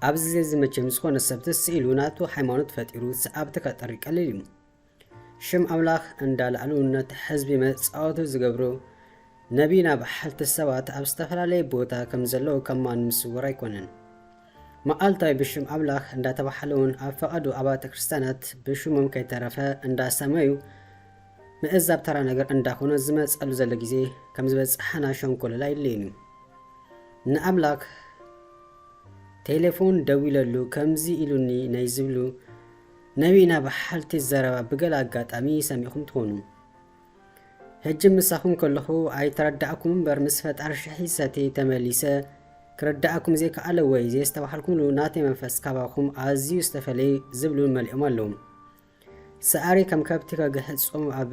ኣብዚ ግዜ እዚ መቸም ዝኾነ ሰብ ትስ ኢሉ ናቱ ሃይማኖት ፈጢሩ ሰዓብቲ ከጠሪ ቀሊል እዩ። ሽም ኣምላኽ እንዳልኣሉ ነቲ ሕዝቢ መጻወቱ ዝገብሩ ነቢና በሓልቲ ሰባት ኣብ ዝተፈላለየ ቦታ ከም ዘለዉ ከማን ምስውር ኣይኮነን። መዓልታዊ ብሽም ኣምላኽ እንዳተባሓለውን ኣብ ፈቐዱ ኣብያተ ክርስቲያናት ብሽሞም ከይተረፈ እንዳሰመዩ ምእዛብ ተራ ነገር እንዳኾነ ዝመጸሉ ዘሎ ግዜ ከም ዝበጽሓና ሸንኮለል ኣይለይን እዩ። ንኣምላኽ ቴሌፎን ደዊለሉ ከምዚ ኢሉኒ ናይ ዝብሉ ነቢና በሓልቲ ዘረባ ብገለ ኣጋጣሚ ሰሚዕኹም ትኾኑ። ሕጂ ምሳኹም ከለኹ ኣይተረዳእኩም እምበር ምስ ፈጣር ሽሒ ሰቲ ተመሊሰ ክረዳእኩም ዘይከኣለ ወይ ዘየስተባሃልኩምሉ ናተይ መንፈስ ካባኹም ኣዝዩ ዝተፈለየ ዝብሉ መሊኦም ኣለዉ። ሰኣሪ ከም ከብቲ ከግሕጾም ኣብ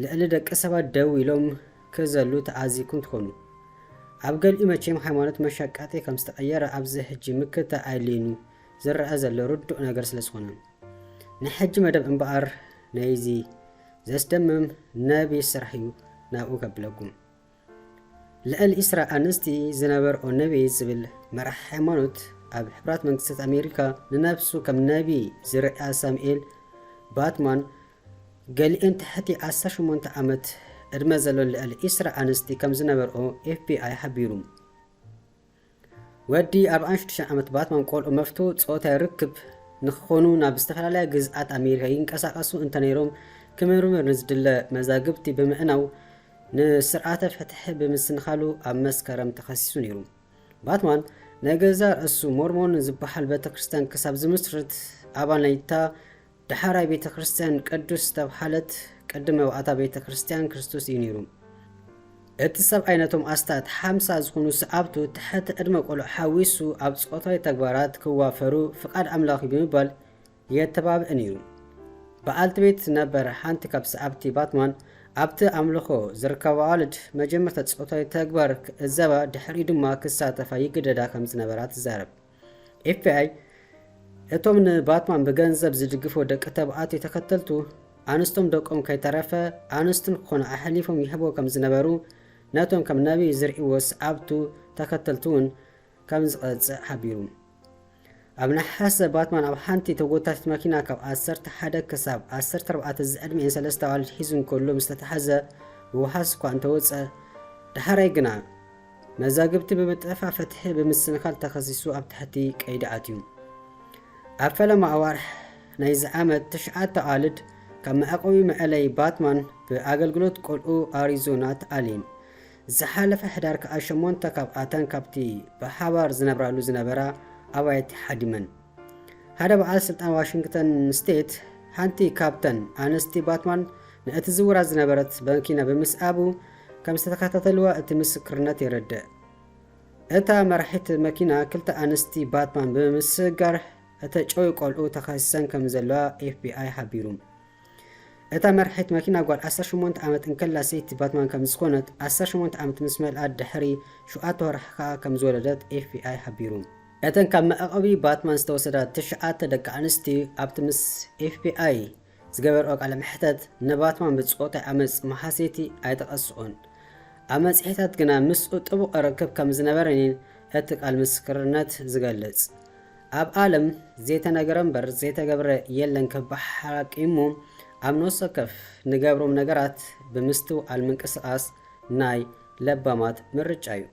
ልዕሊ ደቂ ሰባት ደው ኢሎም ክዘሉ ተኣዚኩም ትኾኑ። ኣብ ገሊኡ መቸም ሃይማኖት መሸቀጢ ከም ዝተቐየረ ኣብዚ ሕጂ ምክተ ኣይልይኑ ዝረኣ ዘሎ ርዱእ ነገር ስለ ዝኾነ። ንሕጂ መደብ እምበኣር ነይዚ ዘስደምም ነቢ ስራሕ እዩ ናብኡ ከብለኩም። ልዕሊ ኢስራ ኣንስቲ ዝነበርኦ ነቢ ዝብል መራሕ ሃይማኖት ኣብ ሕብራት መንግስታት ኣሜሪካ ንነብሱ ከም ነቢ ዝርኣ ሳሙኤል ባትማን ገሊኤን ትሕቲ ዓሰርተ ሸሞንተ ዓመት ዕድመ ዘሎን ልዕሊ ኢስራ ኣንስቲ ከም ዝነበርኦ ኤፍ ቢ ኣይ ሓቢሩ። ወዲ ኣርባዓን ሽዱሽተን ዓመት ባትማን ቆልዑ መፍቱ ጾታዊ ርክብ ንክኾኑ ናብ ዝተፈላለያ ግዝኣት ኣሜሪካ ይንቀሳቐሱ እንተነይሮም ክምርምር ንዝድለ መዛግብቲ ብምእናው ንስርዓተ ፍትሒ ብምስንኻሉ ኣብ መስከረም ተኸሲሱ ነይሩ። ባትማን ናይ ገዛ ርእሱ ሞርሞን ዝበሃል ቤተክርስትያን ክሳብ ዝምስርት ኣባል ናይታ ዳሕራይ ቤተክርስትያን ቅዱስ ዝተብሃለት ቅድመ ባእታ ቤተክርስትያን ክርስቶስ እዩ ነይሩ። እቲ ሰብኣይ ነቶም ኣስታት ሓምሳ ዝኾኑ ሰዓብቱ ትሕቲ ዕድመ ቆልዑ ሓዊሱ ኣብ ጾታዊ ተግባራት ክዋፈሩ ፍቓድ ኣምላኽ እዩ ብምባል የተባብዕ ነይሩ። በዓልቲ ቤት ነበር ሓንቲ ካብ ሰዓብቲ ባትማን ኣብቲ ኣምልኾ ዝርከባ ኣዋልድ መጀመርታ ጾታዊ ተግባር ክእዘባ ድሕሪኡ ድማ ክሳተፋ ይግደዳ ከም ዝነበራ ትዛረብ። ኤፍ ቢ ኣይ እቶም ንባትማን ብገንዘብ ዝድግፉ ደቂ ተባዕትዮ ተኸተልቱ ኣንስቶም ደቆም ከይተረፈ ኣንስትን ክኾኑ ኣሕሊፎም ይህቦ ከም ዝነበሩ ነቶም ከም ነቢይ ዝርእይዎ ሰዓብቱ ተኸተልቱ እውን ከም ዝቐጽዕ ሓቢሩ። ኣብ ነሓሰ ባትማን ኣብ ሓንቲ ተጎታቲት መኪና ካብ ዓሰርተ ሓደ ክሳብ ዓሰርተ ኣርባዕተ ዝዕድሚኤን ሰለስተ ኣዋልድ ሒዙ እንከሎ ምስ ተታሕዘ ብውሓስ እኳ እንተወጸ፣ ዳሕራይ ግና መዛግብቲ ብምጥፋእ ፍትሒ ብምስንኻል ተኸሲሱ ኣብ ትሕቲ ቀይዲ ኣትዩ። ኣብ ፈለማ ኣዋርሕ ናይዚ ዓመት ትሽዓተ ኣዋልድ ካብ መዕቆቢ መዕለዪ ባትማን ብኣገልግሎት ቆልዑ ኣሪዞና ተኣልየን። ዝሓለፈ ሕዳር ከኣ ሸሞንተ ካብኣተን ካብቲ ብሓባር ዝነብራሉ ዝነበራ ኣባይቲ ሓዲመን። ሓደ በዓል ስልጣን ዋሽንግተን ስቴት ሓንቲ ካብተን ኣንስቲ ባትማን ነቲ ዝውራ ዝነበረት መኪና ብምስዓቡ ከም ዝተተኸታተልዋ እቲ ምስክርነት የረድእ። እታ መራሒት መኪና ክልተ ኣንስቲ ባትማን ብምስጋር እተጨውዩ ቆልዑ ተኸሲሰን ከም ዘለዋ ኤፍ ቢ ኣይ ሓቢሩ። እታ መራሒት መኪና ጓል ዓሰርተ ሸሞንተ ዓመት እንከላ ሰይቲ ባትማን ከም ዝኾነት ዓሰርተ ሸሞንተ ዓመት ምስ መልኣ ድሕሪ ሸውዓተ ወርሒ ከኣ ከም ዝወለደት ኤፍ ቢ ኣይ ሓቢሩ። እተን ካብ መዕቆቢ ባትማን ዝተወሰዳ ትሽዓተ ደቂ ኣንስትዮ ኣብቲ ምስ ኤፍ ቢ ኣይ ዝገበርኦ ቃለ መሕተት ንባትማን ብጾታዊ ዓመጽ መሓሰይቲ ኣይጠቐስኦን። ኣብ መጽሔታት ግና ምስኡ ጥቡቕ ርክብ ከም ዝነበረን እዩ እቲ ቃል ምስክርነት ዝገልጽ። ኣብ ዓለም ዘይተነገረ እምበር ዘይተገብረ የለን ክበሃል ሓቂ እሞ ኣብ ነፍሲ ወከፍ ንገብሮም ነገራት ብምስትውዓል ምንቅስቓስ ናይ ለባማት ምርጫ እዩ።